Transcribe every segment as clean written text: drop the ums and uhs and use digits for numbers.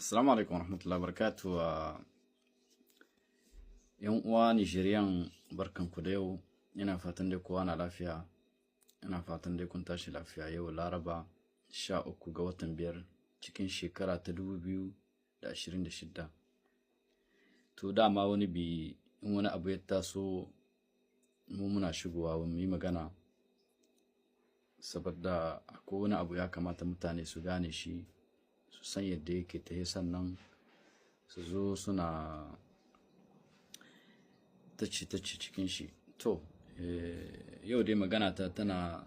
Assalamu alaikum warahmatullahi wabarakatuh. Yan uwa Nigerian, barkanku da yau. Ina fatan dai kowa na lafiya. Ina fatan dai kun tashi lafiya. Yau Laraba, 13 ga watan 5 cikin shekara ta 2026. To, dama wani bi in wani abu ya taso, mu muna shigowa mu yi magana, saboda akwai wani abu ya kamata mutane su gane shi, su san yadda yake tahe, sannan su zo suna tace tace cikin shi. To, yau dai magana ta tana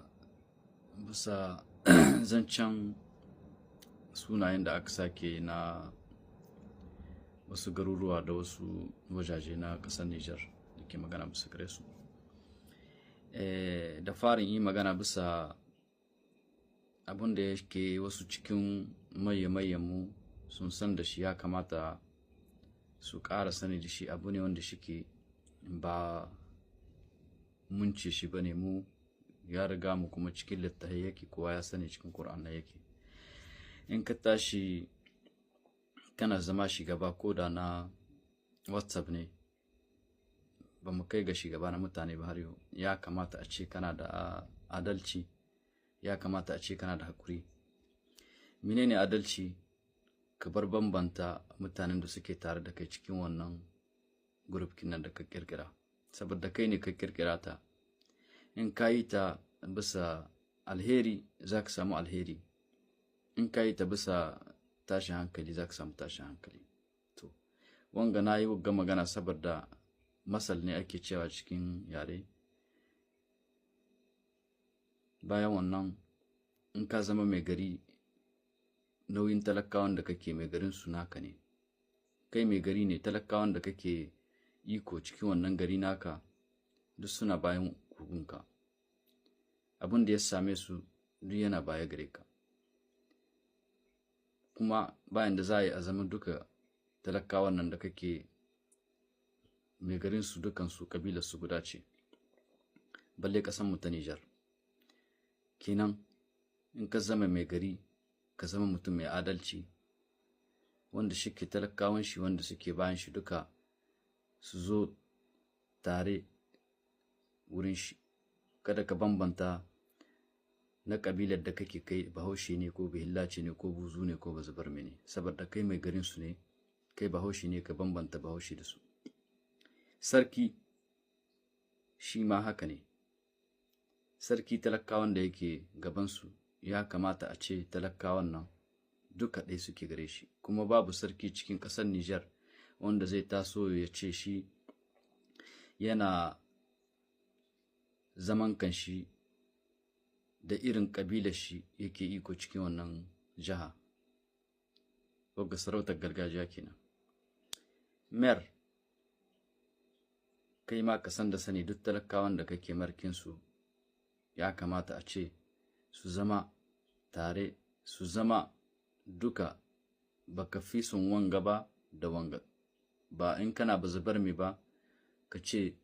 bisa zancen sunayen da aka sake na wasu garuruwa da wasu wajaje na ƙasar Nijar da ke magana bisa gare su. Da farin yi magana bisa abin da yake wasu cikin maye mu sun san da shi, ya kamata su ƙara sani da shi. Abu ne wanda shike ba mun ce shi bane mu, ya riga mu, kuma cikin littafi yake, kowa ya sani, cikin Qur'an yake. In ka tashi kana zama shugaba, ko da na WhatsApp ne, ba mu kai ga shugaba na mutane ba har yau, ya kamata a ce kana da adalci, ya kamata a ce kana da hakuri. Menene adalci? Ka bar bambanta mutanen da suke tare da kai cikin wannan group nan da ka kirkira, saboda kai ne ka kirkira ta. In ka yi ta bisa alheri, za ka samu alheri. In ka yi ta bisa tashin hankali, za ka samu tashin hankali. To, wanga na yi wagga magana saboda masal ne ake cewa cikin yare. Bayan wannan, in ka zama mai gari, nauyin talakawan da kake mai garin su naka ne. Kai mai gari ne, talakawan da kake iko cikin wannan gari naka duk suna bayan kugunka. Abin da ya same su duk yana baya gare ka. Kuma bayan da za a yi a zama duka talakawan nan da kake mai garin su dukansu kabilar su guda ce, balle ƙasar mu ta Nijar. Kenan in ka zama mai gari, ka zama mutum mai adalci, wanda shike talakawan shi wanda suke bayan shi duka su zo tare wurin shi. Kada ka bambanta na kabilar da kake, kai Bahaushe ne ko Bahillace ne ko Buzu ne ko Bazabarme ne. Saboda kai mai garin su ne, kai Bahaushe ne, ka bambanta Bahaushe da su. Sarki shi ma haka ne. Sarki, talakawan da yake gabansu, ya kamata a ce talakawan nan duka ɗaya suke gare shi. Kuma babu sarki cikin ƙasar Nijar wanda zai taso ya ce shi yana zaman kanshi da irin ƙabilar shi yake iko cikin wannan jiha. Wagga sarautar gargajiya kenan. Maire, kai ma ka san da sani, duk talakawan da kake markinsu ya kamata a ce su zama tare, su zama duka, baka fi son wanga ba da wanga ba. In kana Bazabarme ba, ka ce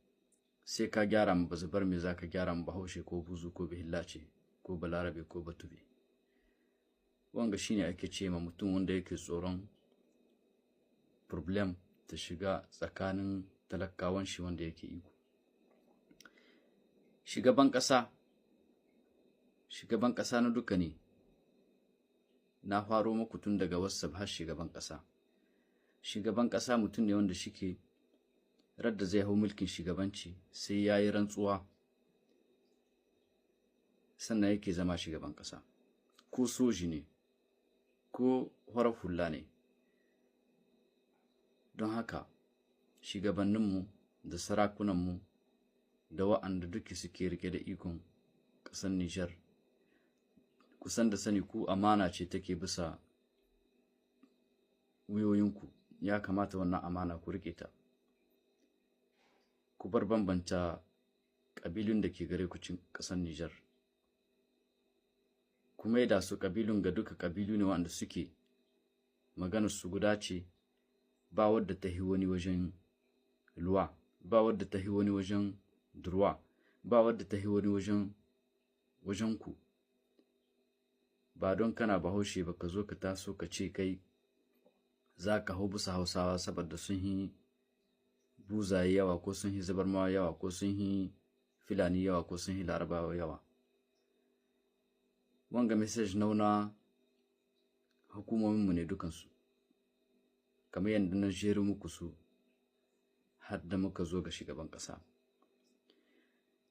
sai ka gyara ma Bazabarme, za ka gyara ma Bahaushe ko Buzu ko Bahillace ko Balarabe ko Batube. Wanga shine ake ce ma mutum wanda yake tsoron problème ta shiga tsakanin talakawan shi wanda yake iko. Shugaban ƙasa, shugaban ƙasa na duka ne. Na faro muku tun daga WhatsApp har shugaban ƙasa. Shugaban ƙasa mutum ne wanda shike radda zai hau mulkin shugabanci sai ya yi rantsuwa, sannan yake zama shugaban ƙasa, ko soji ne ko farar hula ne. Don haka shugabanninmu da sarakunanmu da wa'anda duka suke rike da ikon ƙasar Nijar, kusan da sani ku amana ce take bisa wuyoyinku. Ya kamata wannan amana ku rike ta, ku bar bambanta ƙabilun da ke gare ku cikin ƙasar Nijar. Ku maida su ƙabilun ga duka ƙabilu ne wanda suke maganar su guda ce, ba wadda ta hi wani wajen loi, ba wadda ta hi wani wajen droit, ba wadda ta hi wani wajen ku. Ba don kana Bahaushe ba ka zo ka taso ka ce kai Za ka hau bisa Hausawa saboda sun yi Buzaye yawa, ko sun yi Zabarmawa yawa, ko sun yi Filani yawa, ko sun yi Larabawa yawa. Wanga message nauna hukumominmu ne dukansu, kamar yadda na jero muku su har da muka zo ga shugaban ƙasa.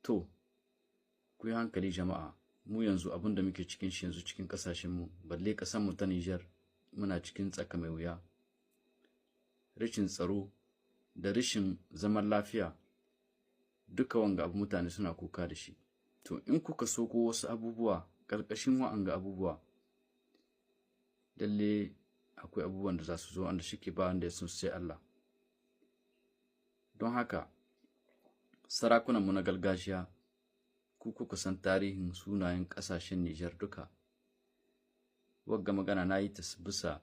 To, ku yi hankali jama'a, mu yanzu abin da muke cikin shi yanzu cikin ƙasashenmu, balle ƙasarmu ta Nijar, muna cikin tsaka mai wuya. Rashin tsaro da rashin zaman lafiya, duka wanga abu mutane suna kuka da shi. To, in kuka soko wasu abubuwa ƙarƙashin wa'anga abubuwa, lalle akwai abubuwan da za su zo wanda shike ba wanda ya san sai Allah. Don haka sarakunanmu na gargajiya, ku kuka san tarihin sunayen ƙasashen Nijar duka. Wagga magana na yi ta bisa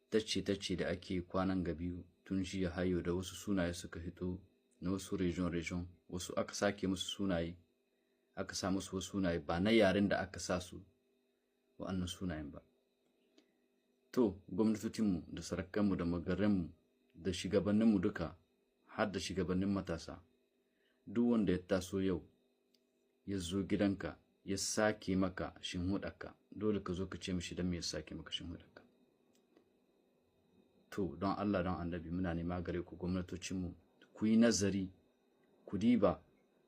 tacce-tacce da ake kwanan ga biyu tun jiya hayo da wasu sunaye suka hito na wasu region-region, wasu aka sake musu sunaye, aka sa musu wasu sunaye ba na yaren da aka sa su wa'annan sunayen ba. To, gwamnatocinmu da sarakanmu da magaranmu da shugabanninmu duka, har da shugabannin matasa, duk wanda ya taso yau ya zo gidanka ya sake maka shinhudarka, dole ka zo ka ce mishi don me ya sake maka shinhudarka. To, don Allah don Annabi, muna nema gare ku gwamnatocinmu, ku yi nazari, ku diba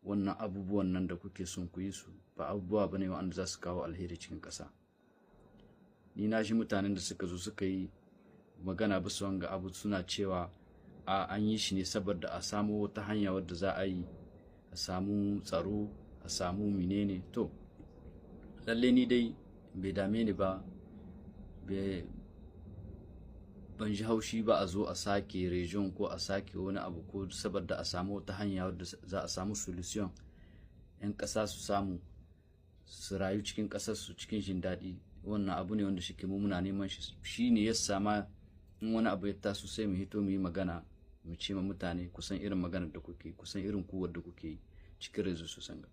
wannan abubuwan nan da kuke son ku yi su ba abubuwa bane wanda za su kawo alheri cikin ƙasa. Ni na ji mutanen da suka zo suka yi magana bisa wanga abu suna cewa a an yi shi ne saboda a samu wata hanya wadda za a yi a samu tsaro, a samu menene. To, lalle ni dai bai dame ni ba, ban ji haushi ba a zo a sake region ko a sake wani abu ko saboda a samu wata hanya wadda za a samu solution, 'yan ƙasa su samu su rayu cikin ƙasar su cikin jin daɗi. Wannan abu ne wanda shike mu muna neman shi, shi ne ya sama in wani abu ya taso sai mu hito mu yi magana, mu ce ma mutane kusan irin maganar da kuke, kusan irin kuwar da kuke yi cikin réseaux su sanga.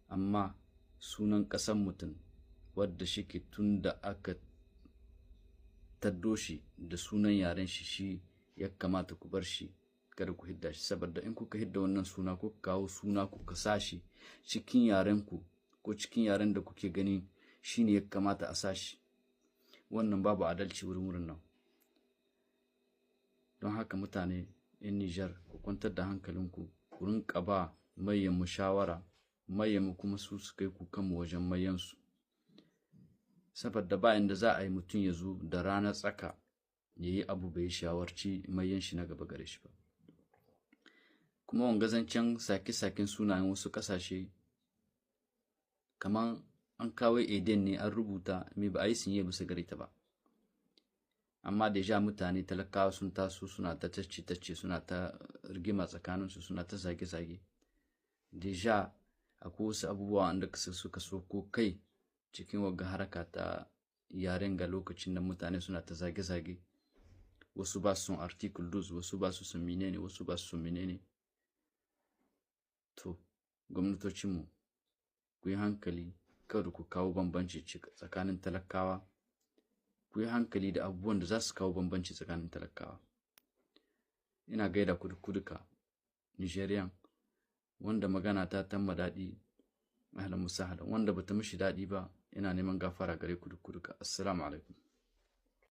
Amma sunan ƙasar mutum wadda shike tun da aka taddo shi da sunan yaren shi, shi ya kamata ku bar shi, kada ku hidda shi, saboda in kuka hidda wannan suna, kuka kawo suna kuka sa shi cikin yaren ku ko cikin yaren da kuke gani shine ya kamata a sa shi, wannan babu adalci wurin nan. Don haka mutane in Nijar, ku kwantar da hankalinku, ku rinka ba mayan mu shawara, mayan mu kuma su su kai kukanmu wajen mayansu, saboda ba inda za a yi mutum ya zo da rana tsaka ya yi abu bai shawarci mayan shi na gaba gare shi ba. Kuma wanga zancen sake-saken sunayen wasu ƙasashe, kamar an kawo Eden ne an rubuta me ba a yi sinye bisa gare ta ba, amma déjà mutane talakawa sun taso suna ta tacce-tacce, suna ta rigima tsakaninsu, suna ta zage-zage. Déjà akwai wasu abubuwa wanda suka so ko kai cikin wagga haraka ta yaren ga lokacin da mutane suna ta zage-zage, wasu ba su son article 12, wasu ba su son menene, wasu ba su son menene. To, gwamnatocinmu, ku yi hankali, kada ku kawo bambanci tsakanin talakawa. Ku yi hankali da abubuwan da za su kawo bambanci tsakanin talakawa. Ina gaida ku duka Nigerian, wanda magana ta tamma daɗi, ahlan musahlan, wanda bata mishi daɗi ba, ina neman gafara gare ku duka. Assalamu alaikum.